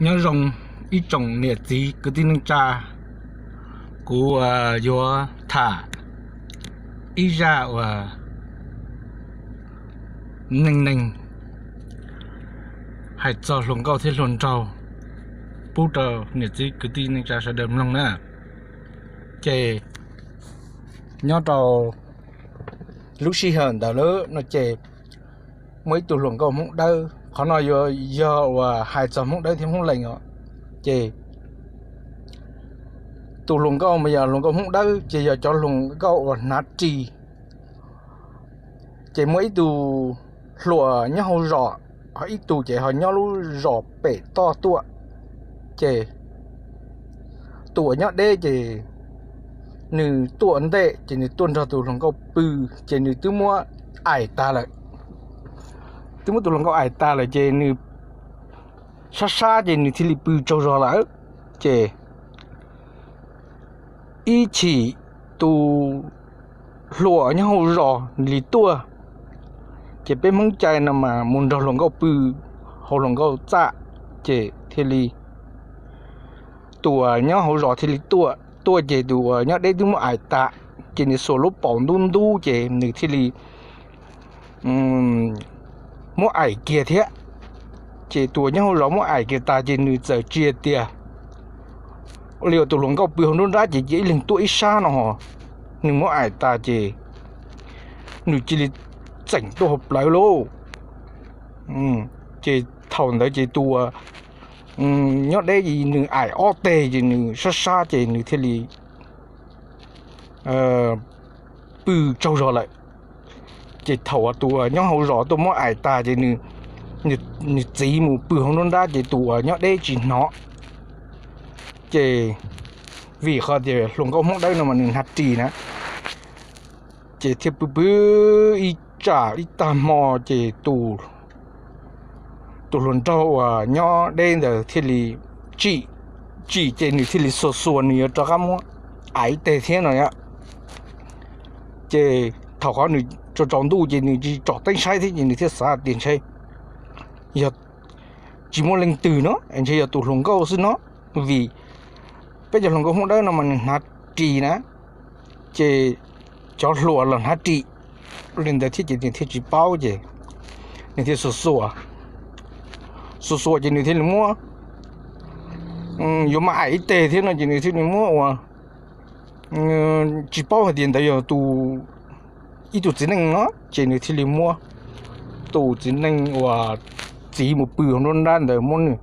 Nyob zoo ib tsoom niam txiv kwv tij neej tsa, kuv yuav tham ib zaj uas neej neeg hais txog hluas nkauj thiab hluas nraug pub rau niam txiv kwv tij neej tsa sawv daws mloog na. Ces nyob rau lub sij hawm ntawd lawm no ces muaj ib tug hluas nkauj Hmoob Dawb, qhov no yuav yog uas hais txog Hmoob Dawb thiab Hmoob Lees os. Ces tus hluas nkauj mas yog hluas nkauj Hmoob Dawb ces yog cov hluas nkauj uas hnav ris. Ces muaj ib tug hluas nyob hauv zos, ho ib tug ces ho nyob lub zos pem toj tuaj. Ces tus uas nyob deb ces nws tuaj ntej ces nws tuaj nrog tus hluas nkauj pw, ces nws twb muab aim tas lawm. Twb muab tus hluas nkauj aim tas lawm ces nws sab sab ces nws thiaj li pw tsaug zog lawm. Ces ib chim tus hluas nyob hauv zos li tuaj, ces peb Hmoob cai no mas mus nrog hluas nkauj pw hauv hluas nkauj txaj, ces thiaj li tus uas nyob hauv zos thiaj li tuaj. Tuaj ces tus uas nyob deb twb muab aim tas, ces nws xuas lub paum ntub ntub ces nws thiaj li muab aim kiag thiab. Ces tus uas nyob hauv zos muab aim kiag tas ces nws txawm tsis tias li uas tus hluas nkauj pw hauv nruab nrab ces cia ib leeg tuaj ib sab no ho. Nws muab aim tas ces nws cia li txeem tuaj hauv plawv lauj. Ces thaum ntawd ces tus uas nyob deb nws aim ob teg ces nws sab sab ces nws thiaj li pw tsaug zog lawm. Ces thaum uas tus uas nyob hauv zos tuaj muab aim tas ces nws txiv mus pw hauv nruab nrab ces tus uas nyob deb tsis hnov. Ces vim qhov tias hluas nkauj Hmoob Dawb no mas nws hnav ris na, ces thiaj pw pw ib tsam ib tag hmo ces tus hluas nraug uas nyob deb ntawd thiaj li tsim, tsim ces nws thiaj li xuas xuas nws yuav rov qab muab aim ib teg thiab no. Ces thaum qhov nws tsaus tsaus ntuj ces nws tsis tsom teeb saib thiab ces nws thiaj xav tias ntshe yog tsis muaj leej twg no ntshe yog tus hluas nkauj xwb no, vim peb cov hluas nkauj Hmoob Dawb no mas nws hnav ris na, ces cov hluas los hnav ris li ntawd thiab ces nws thiaj tsis paub ces nws thiaj xuas xuas, xuas xuas ces nws thiaj li muab, yuav maj aim ib teg thiab no ces nws thiaj li muab ua, tsis paub hais tias ntawd yog tus, ib tug txiv neej no ces nws thiaj li muab tus txiv neej uas txiv mus pw hauv nruab nrab ntawd muab nws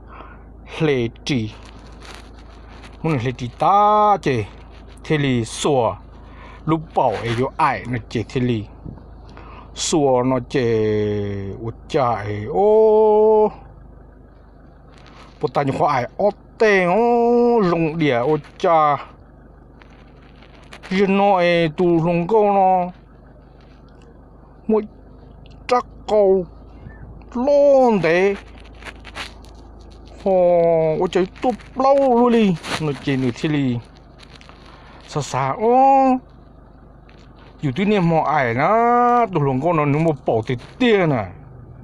hle ris, muab nws hle ris tag ces thiaj li xuas lub paum es yuav aim no ces thiaj li xuas no ces ua cas es o, puas tas nyuam qhuav aim ob teg o, zoo diam ua cas zaum no es tus hluas nkauj no muaj rab qau loj ntev ho ua cas tuaj plaub luaj li no ces nws thiaj li xav xav o, yus twb niaj hmo aim na, tus hluas nkauj no nws muaj paum tiag tiag na,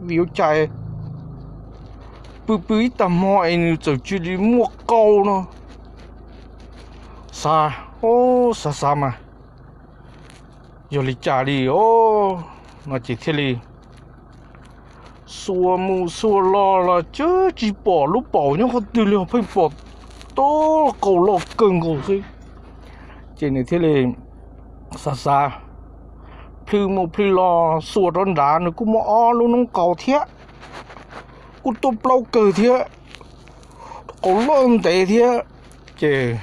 vim ua cas pw pw ib tag hmo es nws txawm cia li muaj qau no. Xav o, xav xav mas yog li cas li o no ces thiaj li xuas mus xuas los los tsis pom lub paum nyob qhov twg li, pheej pom tub qau loj kawg nkaus xwb. Ces nws thiaj li xav xav, plhws mus plhws los xuas rov nrad nws kuj muaj ob lub noob qau thiab, kuj tuaj plaub kawg thiab, qau loj ntev thiab, ces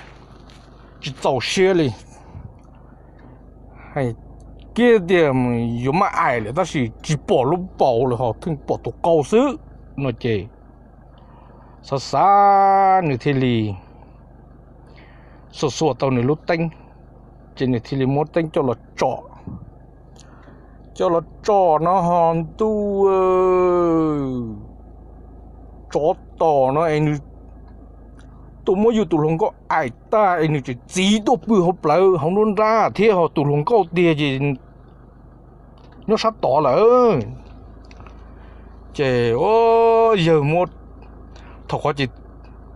tsis txaus siab li. Hais kiag tias yuav maj aim lawm tab sis tsis pom lub paum lawm ho pheej pom tus qau xwb no ces xav xav nws thiaj li xuas xuas tau nws lub teeb, ces nws thiaj li muab teeb coj los tsom. Coj los tsom no ho ntuj, tsov tom no es nws tuaj muab yus tus hluas nkauj aim tag es nws tseem txiv tuaj pw hauv plawv hauv nruab nrab thiab ho tus hluas nkauj tiag ces nyob sab tod lawm. Ces yawg muab, thaum qhov ces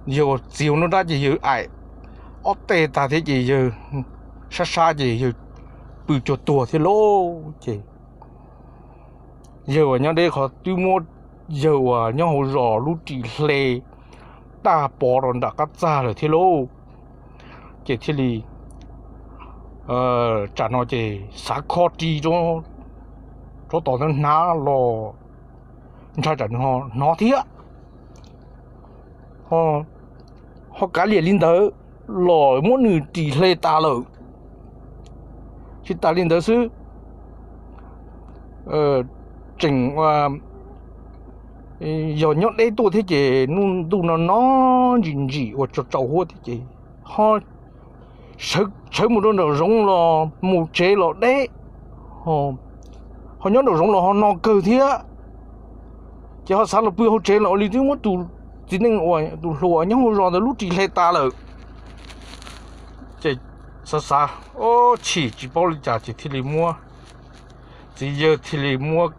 yawg uas txiv hauv nruab nrab ces yawg aim ob teg tag thiab ces yawg sab sab ces yawg pw cuag tuag thiab lauj. Ces yawg uas nyob deb qhov twb muab yawg uas nyob hauv zos lub ris hle tag pov rau nram qab txag lawm thiab lauj. Ces thiaj li tsam no ces xav kho ris rau tom ntawd hnav los ntshai tsam nws ho hnov thiab, ho kav liam li ntawd los muab nws ris hle tas lawm. Tsis tas li ntawd xwb, tseem yog nyob deb tuaj thiab ces ntuj no no ntsim ntsim uas tsaus tsaus huab thiab ces ho sawv mus rau nraum zoov los mus tsev los deb, ho nyob nraum zoov los ho no kawg thiab. Ces ho xav los pw hauv tsev los ua li twb muab tus txiv neej uas tus hluas nyob hauv zos ntawd lub ris hle tas lawm. Ces xav xav, o, chim tsis paub li cas ces thiaj li muab, txiv yawg thiaj li muab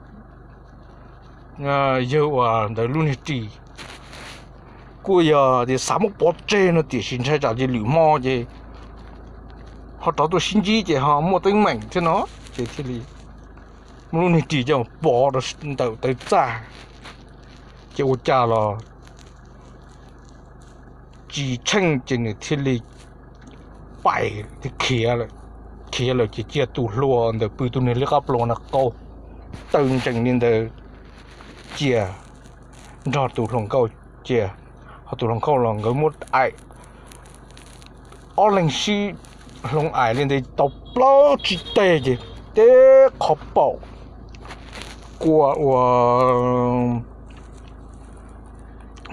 yawg uas ntawd lub niag ris, kuj yog tias xav muab pov tseg no tiam sis ntshai tsam ces lwm hmo ces ho rov tuaj sib ntsib ces ho muaj teeb meem thiab no, ces thiaj li muab lub niag ris coj pov rau ntawm taw txaj, ces ua cas los tsis tsheej ces nws thiaj li pais khiav lawm. Khiav lawm ces cia tus hluas ntawd pw tus niag liab qab plo no qaug taw ntsees li ntawd cia nrog tus hluas nkauj cia. Ho tus hluas nkauj los nkawd muab aim, ob leeg sib hloov aim li ntawd tau plaub tsib teg ces teb qhov paum kua ua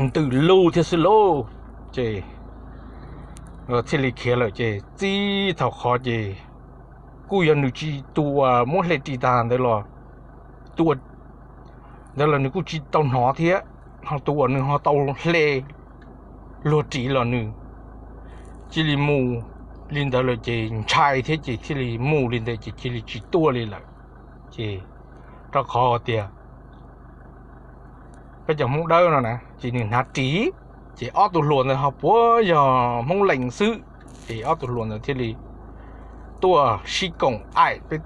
ntws lug thiab xwb lauj. Ces thiaj li khiav lawm ces txij thaum qhov ces kuj yog nws tsis, tus uas muab hle ris tas ntawd los, tus ntawd los nws kuj tsis tau hnov thiab, ho tus uas nws ho tau hle luag ris los nws cia li mus li ntawd lawm ces ntshai thiab ces thiaj li mus li ntawd ces cia li tsis tuaj li lawm. Ces rau qhov tias peb cov Hmoob Dawb no na ces nws hnav ris, ces ob tug hluas ntawd ho puav yog Hmoob Lees xwb, ces ob tug hluas ntawd thiaj li tuaj sib koom aim peb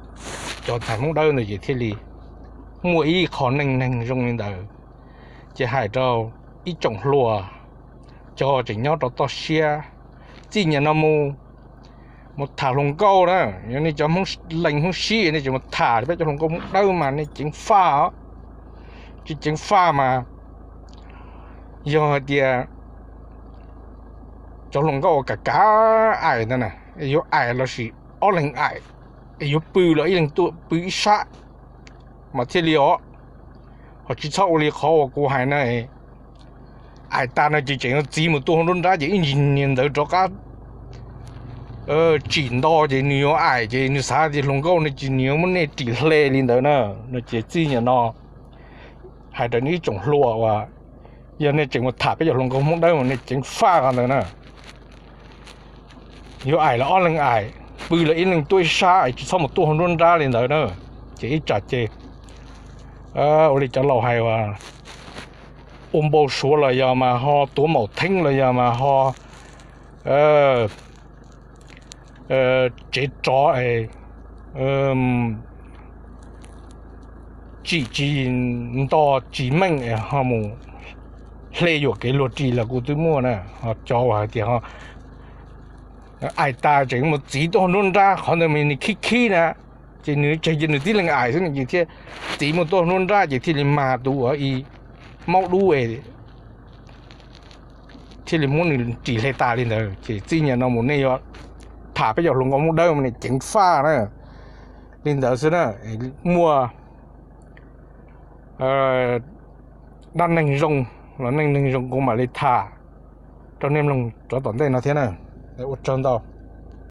cov ntxhais Hmoob Dawb ntawd ces thiaj li muaj ib qho neej neeg zoo li ntawd. Ces hais rau ib tsoom hluas, cov tseem nyob rau toj siab, txij niaj no mus, mus tham hluas nkauj na, yog nej cov Hmoob Lees Hmoob Sib nej tseem mus tham peb cov hluas nkauj Hmoob Dawb mas nej ceev faj os. Tsis ceev faj mas yog hais tias cov hluas nkauj uas kav kav aim ntawd na, yuav aim lossis ob leeg aim, yuav pw los ib leeg tuaj pw ib sab mas thiaj li os. Ho tsis txhob ua li qhov uas kuv hais na, aim tas no ces tseem yuav txiv mus tuaj hauv nruab nrab ces ib ntsis niag ntawd rov qab tsim nto ces nws yuav aim ces nws xav tias hluas nkauj no ces nws yuav muab nej ris hle li ntawd na. No ces txij niaj no hais rau nej ib tsoom hluas uas yog nej tseem mus tham peb cov hluas nkauj Hmoob Dawb mas nej ceev faj qhov ntawd na. Yuav aim los ob leeg aim, pw los ib leeg tuaj ib sab es tsis txhob mus tuaj hauv nruab nrab li ntawd na. Ces ib tsam ces ua li cov laus hais uas ua npau suav los yog mas ho tuav maum theeb los yog mas ho tsev tsov tsim tsis nto tsis meej ho mus hle yuam kev luag ris los kuj twb muaj na. Ho cov uas hais tias aim tas tseem mus txiv tuaj hauv nruab nrab, qhov ntawd mas nws khib khib na, ces nws tseg ces nws tib leeg aim xwb ces thiaj txiv mus tuaj hauv nruab nrab ces thiaj li mag tus uas ib maub dub thiaj li muab nws ris hle tas li ntawd. Ces txij niaj no mus nej yuav tham peb cov hluas nkauj Hmoob Dawb mas nej ceev faj na. Li ntawd xwb na, muaj dab neeg zoo los neej neeg zoo kuv mam li tham rau nej mloog rov tom ntej no thiab na. Ua tsaug ntau.